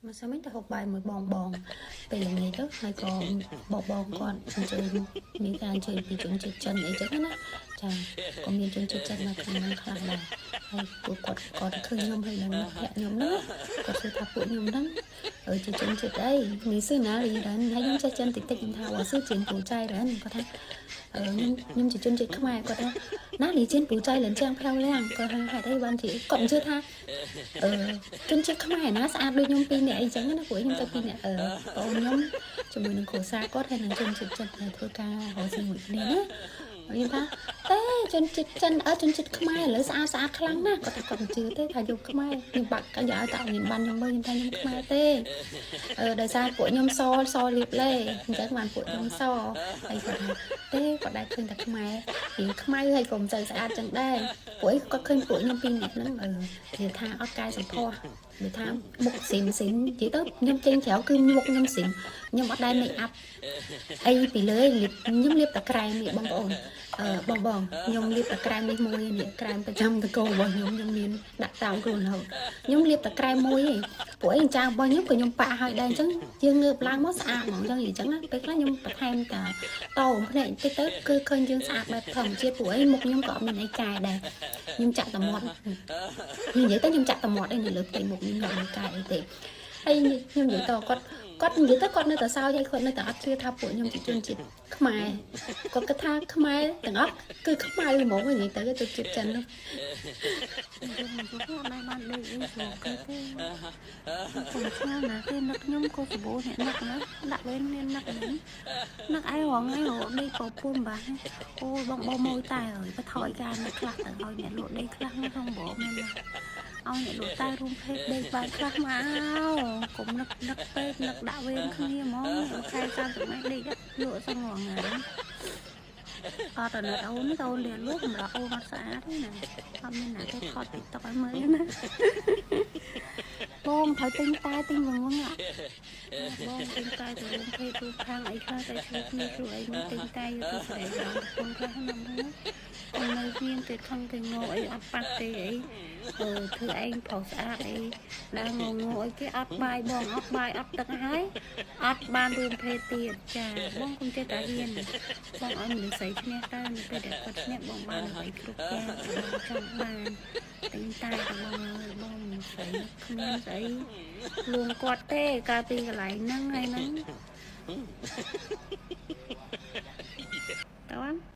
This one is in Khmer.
មកសិនមិញទៅហូបបាយមួយបងបងពេលល្ងាចទៅហើយក៏បងបងគាត់អញ្ជើញមានការអញ្ជើញពីជនជាតិចិនអីចឹងណាចាក៏មានជនជាតិចិនមកខាងហ្នឹងខ្លះដែរហើយពួកគាត់គាត់ឃើញខ្ញុំហើយនឹងមិត្តភក្តិខ្ញុំហ្នឹងគាត់សួរថាពួកខ្ញុំហ្នឹងអឺជាជនជាតិអី你是哪里人ហើយខ្ញុំចេះចិនតិចតិចខ្ញុំថា我是柬埔寨人គាត់ថាអឺខ្ញុំខ្ញុំជាជនជាតិខ្មែរគាត់ថា哪里柬埔寨人这样漂亮គាត់ថាហេតុអីបានជាគាត់មិនជឿថាអឺជនជាតិខ្មែរណាស្អាតដូចខ្ញុំពីរនាក់អីចឹងណាព្រោះខ្ញុំទៅពីរនាក់អឺបងខ្ញុំជាមួយនឹងគ្រួសារគាត់ហើយនឹងជនជាតិចិនដែលធ្វើការរកស៊ីមួយគ្នាណាខ្ញុំថាទេជនជាតិចិនអើជនជាតិខ្មែរឥឡូវស្អាតស្អាតខ្លាំងណាស់គាត់ថាគាត់មិនជឿទេថាយកខ្មែរខ្ញុំបាក់ក៏យកឲ្យតខ្ញុំបានខ្ញុំមើលខ្ញុំថាខ្ញុំខ្មែរទេអឺដោយសារពួកខ្ញុំសសលៀបលេអញ្ចឹងបានពួកខ្ញុំសហើយគាត់ថាទេគាត់ដែរឃើញតែខ្មែររៀងខ្មៅហើយក៏មិនសូវស្អាតចឹងដែរពួកអីគាត់ឃើញពួកខ្ញុំពីរនាក់ហ្នឹងអឺនិយាយថាអត់កាយសម្ផស្សនិយាយថាមុខស៊ីមស៊ីមនិយាយទៅខ្ញុំចេញក្រៅគឺមុខខ្ញុំស៊ីមខ្ញុំអត់ដែល make up អីពីលើលាបខ្ញុំលាបតែក្រែមនេះបងប្អូនអឺបងបងខ្ញុំលាបតែក្រែមនេះមួយនេះក្រែមប្រចាំតកោរបស់ខ្ញុំខ្ញុំមានដាក់តាមខ្លួនរហូតខ្ញុំលាបតែក្រែមមួយឯងព្រោះអីចាងរបស់ខ្ញុំក៏ខ្ញុំប៉ាក់ឲ្យដែរអញ្ចឹងយើងងើបឡើងមកស្អាតហ្មងអញ្ចឹងអញ្ចឹងណាពេលខ្លះខ្ញុំបន្ថែមតាតោភ្នែកបន្តិចទៅគឺឃើញយើងស្អាតបែបធម្មជាតិព្រោះអីមុខខ្ញុំក៏អត់មានអីកែដែរខ្ញុំចាក់តែមាត់ខ្ញុំនិយាយទៅខ្ញុំចាក់តែមាត់ឯងនៅលើផ្ទៃមុខខ្ញុំអត់មានកែអីទេហើយខ្ញុំនិយាយតគាត់គាត់និយាយទៅគាត់នៅតែសើចហើយគាត់នៅតែអត់ជឿថាពួកខ្ញុំជាជនជាតិខ្មែរគាត់គិតថាខ្មែរទាំងអស់គឺខ្មៅហ្មងនិយាយទៅជនជាតិចិននោះ ខ្ញុំមិនយល់អត់ដែរបានដេកអីស្រួលគេទេខ្ញុំឆ្ងល់ណាស់គេនឹកខ្ញុំក៏សម្បូរអ្នកនឹកណាដាក់វេនមាននឹកហ្នឹងនឹកឯងរងថ្ងៃរកដេកពពុំបាអូយបងបងមួយតែហើយបថយការនឹកខ្លះទៅឲ្យអ្នកលក់ដេកខ្លះក្នុងបមែនណាឲ្យអ្នកលក់តែរួមភេទដេកបានខ្លះមកកុំនឹកនឹកពេកនឹកដាក់វេនគ្នាហ្មងមួយខែ30ថ្ងៃដេកលក់សងរងថ្ងៃអត់តែអូនទៅអូនលៀនលក់សម្រាប់អូនអត់ស្អាតទេណាអត់មានណាគេថត TikTok ឲ្យមើលណាបងត្រូវទិញតែទិញវងវងបងទិញតែទៅរួមភេទរួមខាងអីខ្លះតែជួយគ្នាជួយអីមកទិញតែយកទៅស្រែកឡើងប្រពន្ធខ្លះណាបងកុំនៅគ្នាទៅខឹងទៅងោអីអត់ប៉ះទេអីអឺធ្វើឯងប្រុសស្អាតអីដើរងងអីគេអត់បាយបងអត់បាយអត់ទឹកហើយអត់បានរួមភេទទៀតចាបងកុំចេះតែហ៊ានបងឲ្យមនុស្សស្រីឈ្នះទៅនៅពេលដែលគាត់ឈ្នះបងបានអ្វីគ្រប់យ៉ាងបងចង់បានទិញតែទៅបងអើយបងមនុស្សស្រីគ្មានស្អីលួងគាត់ទេកាលពីកន្លែងហ្នឹងហើយហ្នឹងតើ